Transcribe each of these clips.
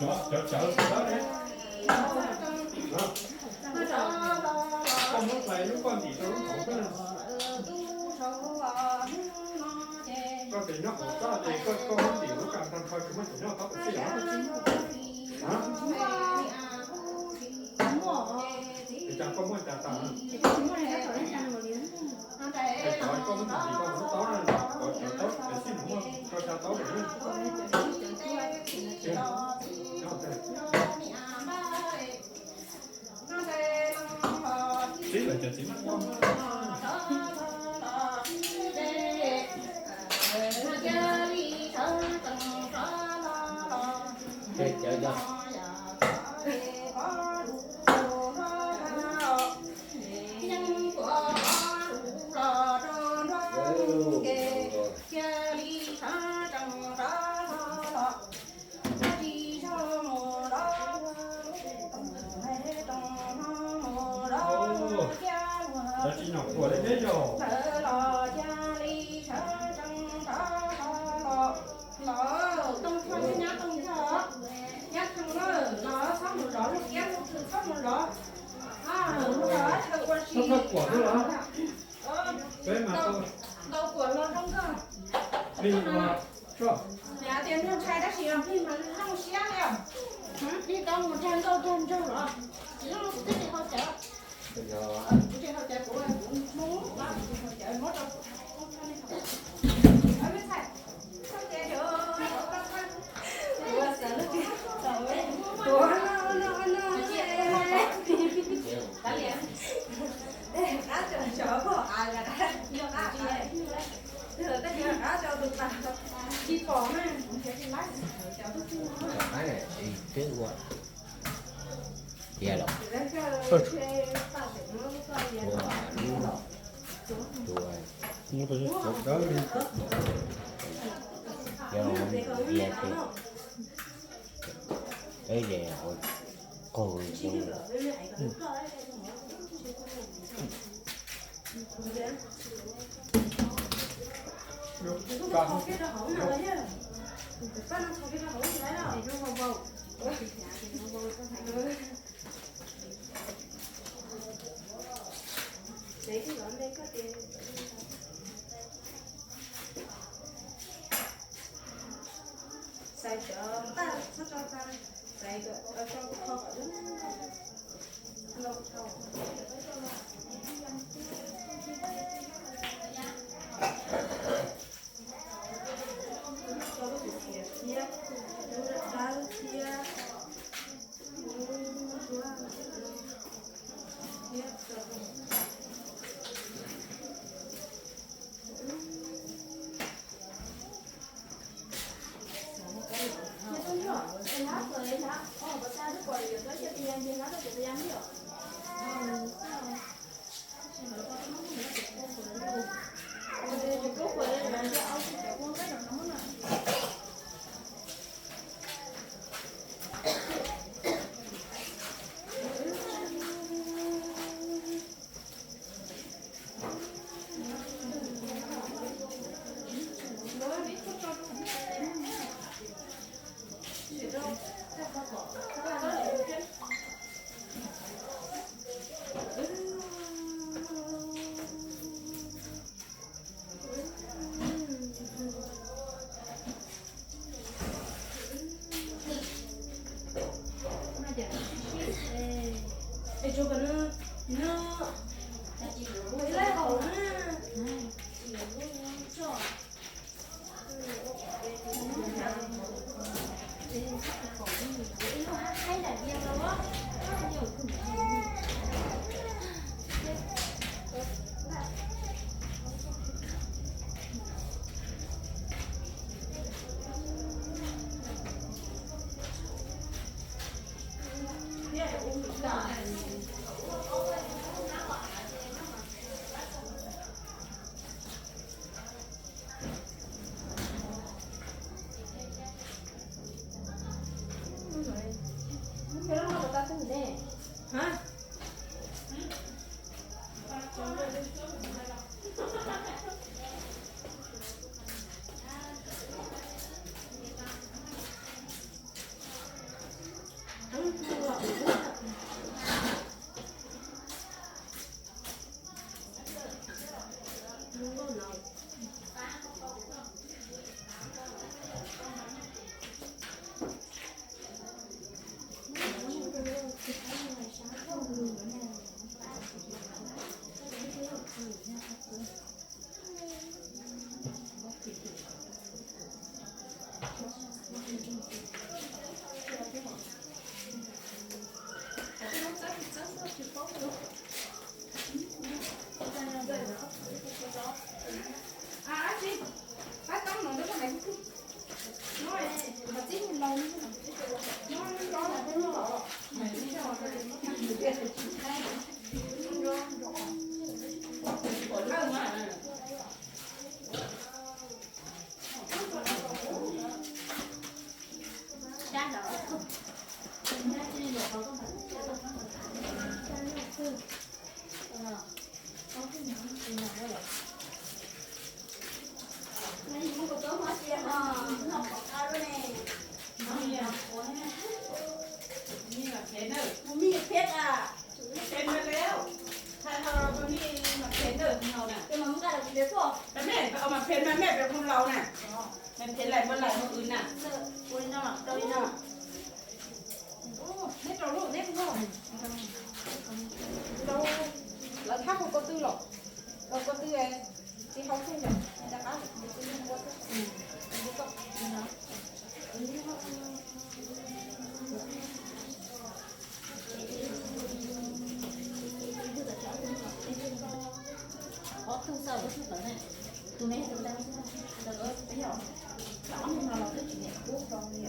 Cov, cov, cov, cov, koj muab hlais lub koj ntim rau lub hauv koj. Koj tes nyob hauv txaj ces koj, koj muab ntim lub kas tag nrho tsis muaj tus nyob tau tsis muaj. Ua cas koj muaj cas tas? Es cov koj muab ntim rau hauv lub taub na, cov taub pem xij no muaj rau xya taub lawm na. Txib lawm cov txiv mab. Cov tsis nyom quas li thiab yog. Los, Tooj Thoj thiab nyab Tooj Thoj, nyab Thoo na, los txhob mus zov lub kiab lub thw txhob mus zov. Mus zov chaw ua si. Peb mas tau kuam los zoo nkauj. Plig mas, niam tias nug ntshai tab sis yog plig mas zoo siab li os. Plig tau mus dag nkauj dag nraug los, tsis zoo kuv twb tsis haus cawv. Kuv tsis haus cawv, kuv, kuv mus, kuv tsis haus cawv, muab rau kuv. Tsis pom na. Qab ne, twb ua. Tiag los. Ua lub, ua, ua dawb li. Yog ua tiag ces dawb ces ua qaug li. Xaiv cov ntaj txhob tso tag, xaiv kom tso kho kom lub no tau. Tso lub siav thiab, lub dawb dawb thiab, lub duab thiab tso. Phem mas lawm, thaij tau peb mas phem na. Peb mas phem mas mej peb kuj laus na, mas phem laim ua laim ua wb na. Ua li no, rau li no. Neb rau lub, neb kuj rau, lawv thab kuv ko tw los, ko tw tsis hau xwb ntawd rov qab ua xwb. Ob tug xav ua tug tawv ne, tus me tus ntawd, tus ntawd peb yog ob tug no los twb tsis niam pub rau li.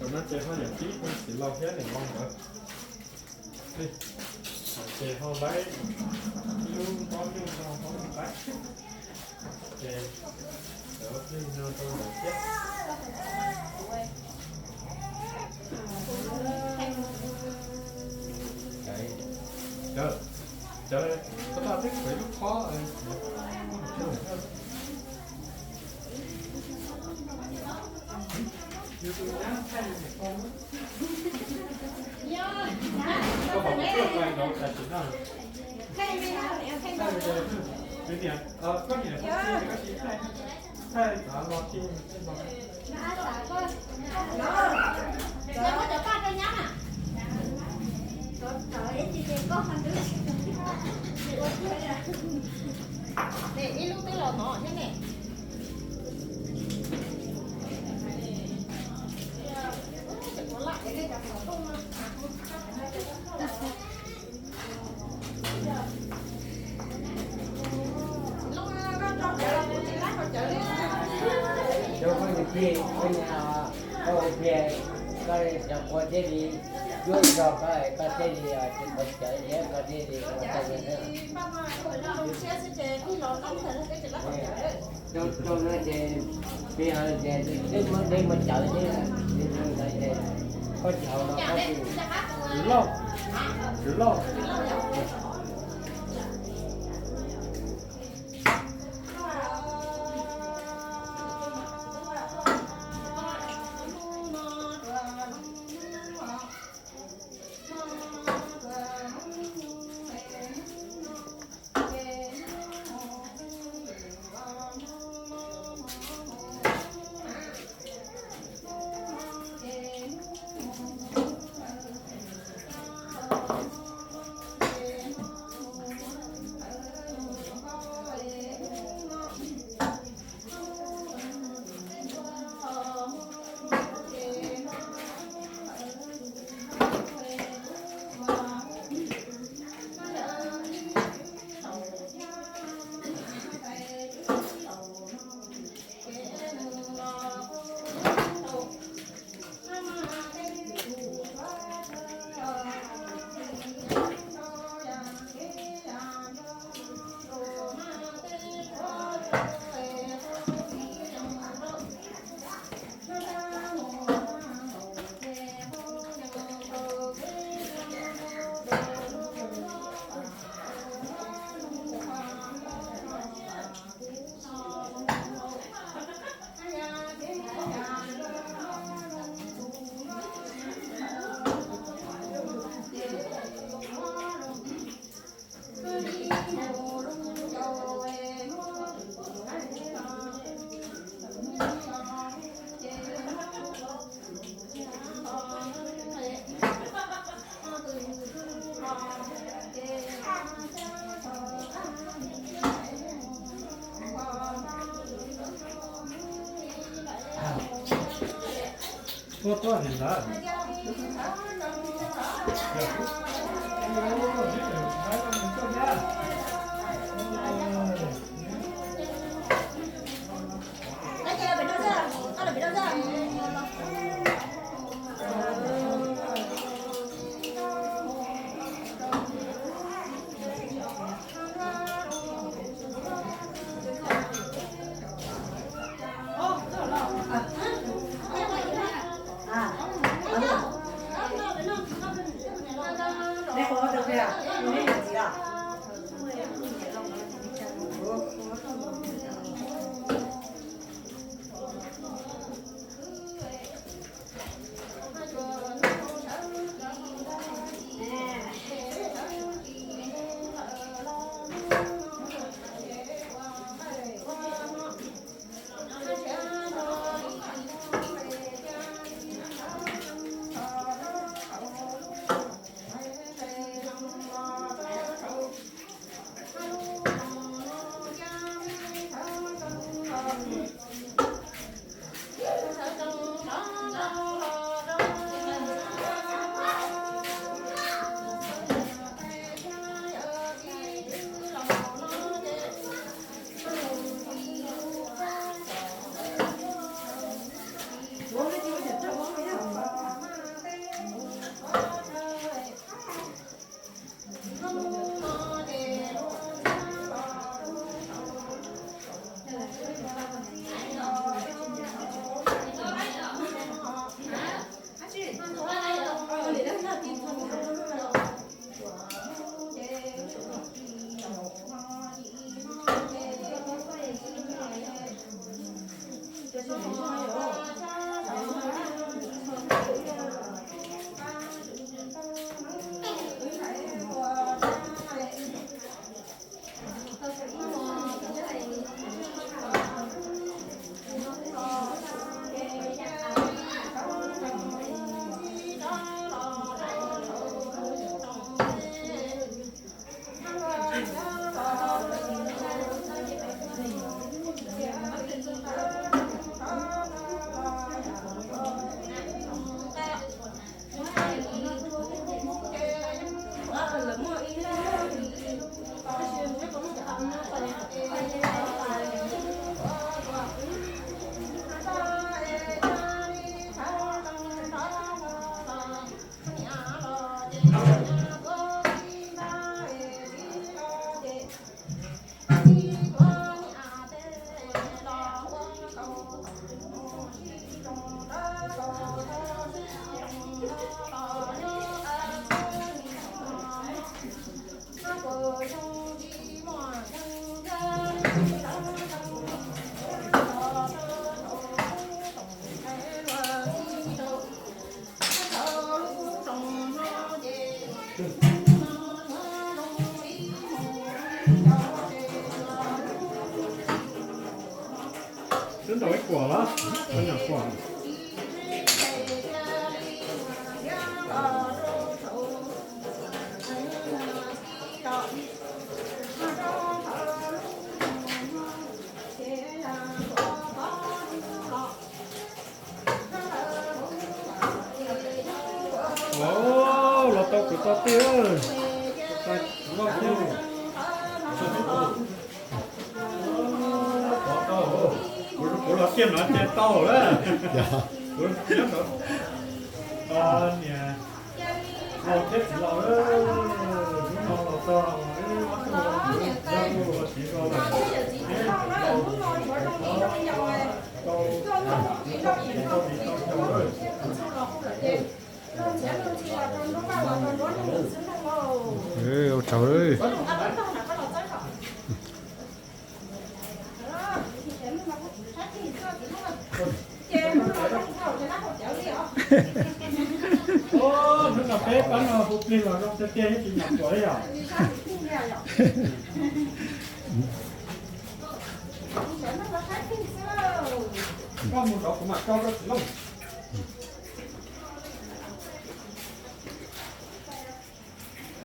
Tam no ces ho yog pib txiv laus thiab niam laus nkawd. Ces ho laib ib lub pob nyuj no ho laib. Ces cov plig no rau lawm thiab. Cov, cov, koj twb khav ib lub khob. Koj pom kuv tuaj txog no cas tsis noj? Koj niam, koj niam, koj tsis thaij txav los tsis los. Ib lub twb los no thiab ne. Ua lam es nej cov Koj ua plig, koj cov quav thiaj li cuab zog, koj thiaj li tsis qhuav cawv thiab, koj thiaj li ua tau li. Rau no ces peb ho ces twb muab dej muab cawv thiab, ces koj tsis haus no koj tsis loj, loj. Tuaj tuaj ntawd. Twb ntaus ib kuam los? Ntaus kuam. Los tau kwv tau tij. Kuv los tiag no ces tau lawm. Kuv nyob no, niam laus thiab txiv laus, hnub no los txog, ob tug txiv laus lawm. Ua tsaug. Hnub no peb pab no hu plig los zoo tiag tiag, yeej tsis nyuam qhuav li yom. Koj mus zov kuv mam koj koj txiv lauj.